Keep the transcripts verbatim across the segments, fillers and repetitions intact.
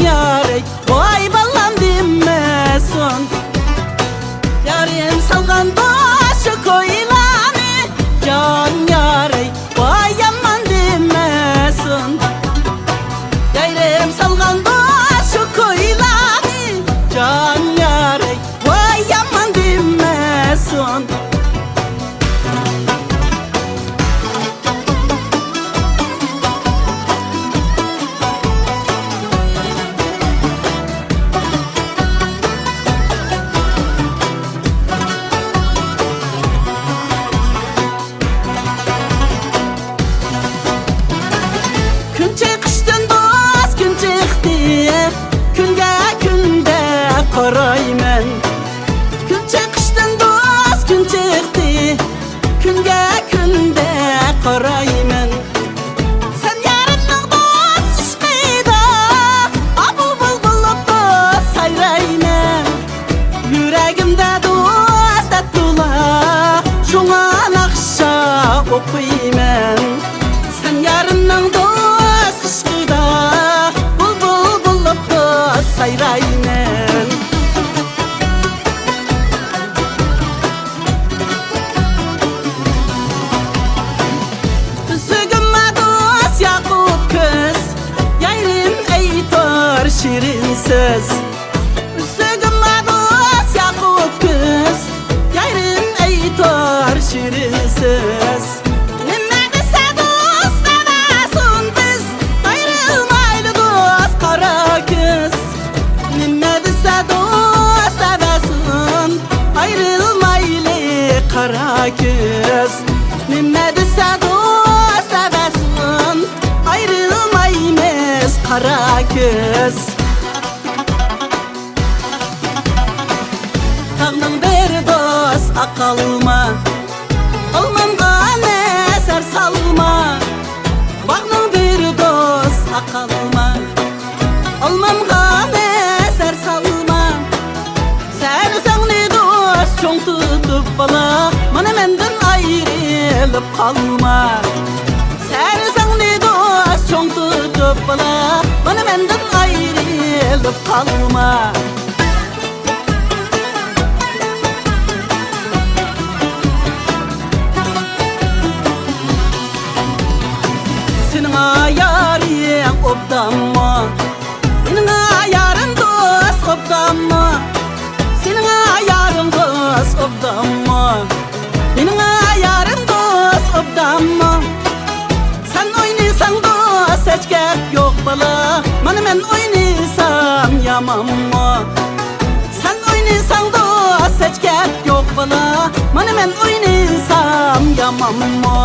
يارەي، ۋاي بالام دېمەسۇن. يارىم سالغان باشقا كويلارنى، جان يارەي، ۋاي يامان دېمەسۇن. يارىم سالغان باشقا كويلارنى، جان يارەي، ۋاي يامان دېمەسۇن. كۈن چىقىشتىن دوست كۈن چىقتى، كۈنگە كۈندە قارايمەن. كۈن چىقىشتىن دوست كۈن چىقتى، كۈنگە كۈندە قارايمەن. سەن يارىمنىڭ دوست ئىشقىدا ئاپۇ بۇلبۇل بولۇپ سايرايمەن. يۈرەگىمدە دوست دەپ تولا، شۇڭا ناخشا ئوقۇيمەن. سەن يارىمنىڭ دوست ئىشقىدا بۇلبۇل بولۇپ سايرايمەن. ئۈزۈگۈم دوست ياقۇپ كۆز، يارىم ئېيتار شېرىن سۆز. ئۈزۈگۈم دوست ياقۇپ كۆز، يارىم ئېيتار شېرىن سۆز. نېمە دېسە دوست دەۋەرسۇن، بىز ئايرىلمايلى دوست قارا كۆز. نېمە دېسە دوست دەۋەرسۇن، ئايرىلمايلى قارا كۆز. نېمە دېسە دوست دەۋەرسۇن، ئايرىلمايمىز قارا كۆز. تاغنىڭ بىر دوست ئاقالما، ئالمامغا نەزەر سالما. باغنىڭ بىر دوست ئاقالما، ئالمامغا نەزەر سالما. سەن ئۆزۈڭنى دوست چوڭ تۇتۇپ بالا، مانا مەندىن ئايرىلىپ قالما. سەن ئۆزۈڭنى دوست چوڭ تۇتۇپ بالا، مانا مەندىن ئايرىلىپ قالما. سېنىڭ يارىڭ ئوبدانمۇ؟ مېنىڭ يارىم دوست ئوبدانمۇ؟ سېنىڭ يارىڭ دوست ئوبدانمۇ؟ مېنىڭ يارىم دوست ئوبدانمۇ؟ سەن ئوينىساڭ دوست ھېچ گەپ يوق بالا، مانا مەن ئوينىسام يامانمۇ؟ سەن ئوينىساڭ دوست ھېچ گەپ يوق بالا، مانا مەن ئوينىسام يامانمۇ؟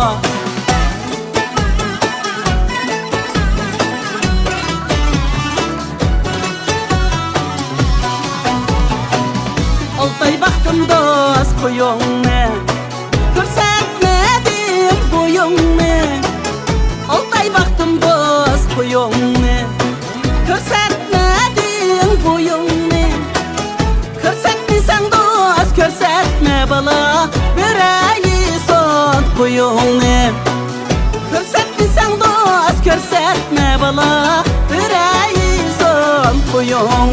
ئالتاي باقتىم دوست قويۇڭنى، كۆرسەتمىدىڭ بويۇڭنى. ئالتاي باقتىم دوست قويۇڭنى، كۆرسەتمىدىڭ بويۇڭنى. كۆرسەتمىسەڭ دوست كۆرسەتمە بالا، بېرەي سوت قويۇڭنى. كۆرسەتمىسەڭ دوست كۆرسەتمە بالا، بېرەي سوت قويۇڭنى.